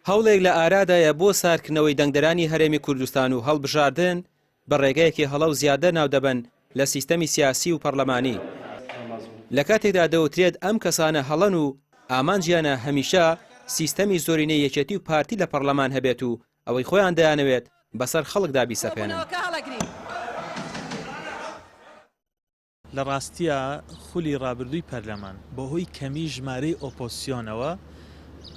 هەوڵێک لە ئارادایە بۆ ساردکردنەوەی دەنگدەرانی هەرێمی کوردستان و هەڵبژاردن بە ڕێگایەکی هەڵە و زیادە ناودەبەن لە سیستەمی سیاسی و پەڕلەمانی. لە کاتێکدا دەوترێت ئەم کەسانە هەڵەن و ئامانجیانە هەمیشە سیستەمی زۆرینەی یەکێتی و پارتی لە پەڕلەمان هەبێت و ئەوەی خۆیان دەیانەوێت بەسەر خەڵکدا بیسەپێنن. لە ڕاستیا خولی ڕابردووی پەرلەمان بەهۆی کەمی ژمارەی ئۆپۆزسیۆنەوە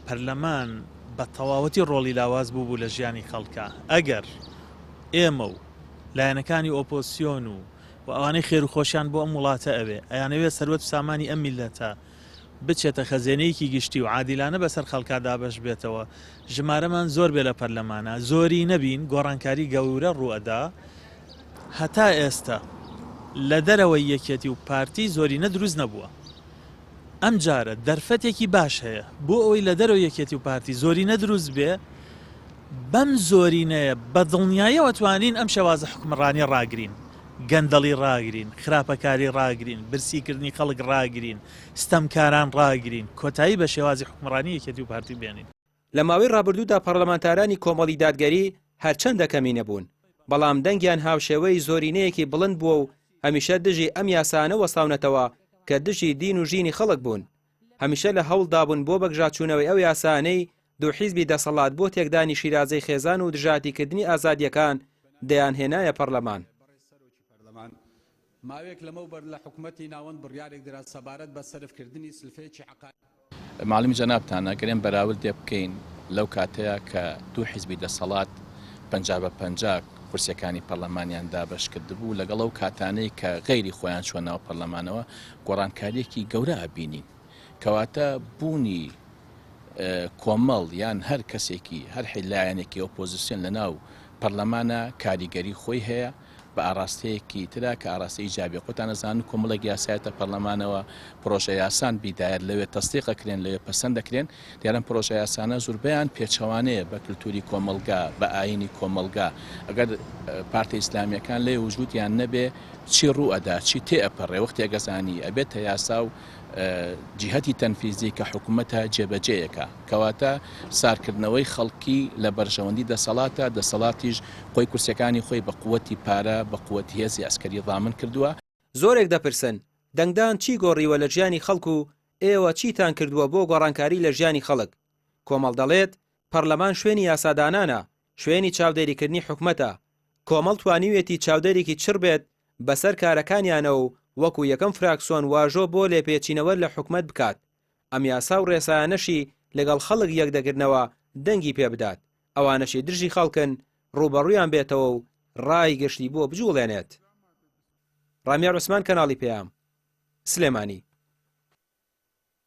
پەرلەمان بە تەواوەتی ڕۆڵی لاواز بووبوو لە ژیانی خەڵکا. ئەگەر ئێمە و لایەنەکانی ئۆپۆزسیۆن و و ئەوانەی خێروخۆشیان بۆ ئەم وڵاتە ئەوێ ئەیانەوێ سەروەت و سامانی ئەم میللەتە بچێتە خەزێنەیەکی گشتی و عادیلانە بەسەر خەڵکا دابەش بێتەوە ژمارەمان زۆر بێ لە پەرلەمانا زۆری نەبین گۆڕانکاری گەورە ڕووئەدا. هەتا ئێستا لە دەرەوەی یەکێتی و پارتی زۆرینە دروست نەبووە. ئەمجارە دەرفەتێکی باش هەیە بۆ ئەوەی لە دەرەوەی یەکێتی و پارتی زۆرینە دروست بێ، بەم زۆرینەیە بە دڵنیاییەوە توانین ئەم شێوازە حوکمڕانیە ڕاگرین، گەندەڵی ڕاگرین، خراپەکاری ڕاگرین، برسیکردنی خەڵک ڕاگرین، ستەمکاران ڕاگرین، کۆتایی بە شێوازی حوکمڕانی یەکێتی و پارتی بێنین. لە ماوەی ڕابردوودا پەڕلەمانتارانی کۆمەڵی دادگەری هەرچەندە کەمینە بوون، بەڵام دەنگیان هاوشێوەی زۆرینەیەکی بڵند بووە و هەمیشە دژی ئەم یاسایانە وەستاونەتەوە کە دژی دین و ژینی خەڵک بوون. هەمیشە لە هەوڵدابوون بۆ بەگژاچوونەوەی ئەو یاسایانەی دوو حیزبی دەسەڵات بۆ تێکدانی شیرازەی خێزان و دژایەتیکردنی ئازادییەکان دەیانهێنایە پەڕلەمان. ماوەیەک لەمەوبەر لە حکومەتی ناوەند بڕیارێک درا سەبارەت بە سەرفکردنی سلفەیەکی عەقاری. مەعلومی جەنابتانە گەر ئێمە بەراوردێ بکەین لەو کاتەیا کە دوو حیزبی دەسەڵات 50 بە 50 کورسیەکانی پەرلەمانیان دابەش کردبوو لەگەڵ ئەو کاتانەی کە غەیری خۆیان چوە ناو پەرلەمانەوە گۆڕانکاریەکی گەورە ئەبینین کەواتە بوونی کۆمەڵ یان هەر کەسێکی هەر لایەنێکی ئۆپۆزیسیۆن لەناو پەرلەمانە کاریگەری خۆی هەیە بە ئاڕاستەیەکی ترا کە ئاڕاستەی ئیجابیە خۆتان ئەزانن کۆمەڵێک یاسایەتە پەرلەمانەوە پرۆژە یاسان بیدایەت لەوێ تەسدیق ئەکرێن لەوێ پەسەند دەکرێن دیارە ئەم پرۆژە یاسانە زوربەیان پێچەوانەیە بە کلتوری کۆمەڵگا بە ئاینی کۆمەڵگا ئەگەر پارتە ئیسلامیەکان لێ وجودیان نەبێ چی ڕوو ئەدا چی تێ ئەپەڕێ وەختێک ئەزانی ئەبێتە یاسا و جیهەتی تەنفیزی کە حکومەتە جێبەجێیەکا. کەواتە سارکردنەوەی خەڵکی لە بەرژەوەندی دەسەڵاتە، دەسەڵاتیش خۆی کورسیەکانی خۆی بە قوەتی پارە، بە قوەتی هێزی عەسکەری ضامن کردووە. زۆرێک دەپرسن، دەنگدان چی گۆڕیوە لە ژیانی خەڵک و ئێوە چیتان کردووە بۆ گۆڕانکاری لە ژیانی خەڵک؟ کۆمەڵ دەڵێت، پەڕلەمان شوێنی یاسادانانە، شوێنی چاودێریکردنی حکومەتە، کۆمەڵ توانیویەتی چاودێرێکی چڕ بێت بەسەر کارەکانیانەوە و وەکو یەکەم فراکسۆن واژۆ بۆ لێپێچینەوە لە حکومەت بکات، ئەم یاسا و ڕێسایانەشی لەگەڵ خەڵک یەکدەگرنەوە دەنگی پێبدات، ئەوانەشی دژی خەڵکن ڕووبەڕوویان بێتەوە و ڕای گشتی بۆ بجوڵێنێت. ڕامیار عوسمان کەناڵی پەیام، سلێمانی.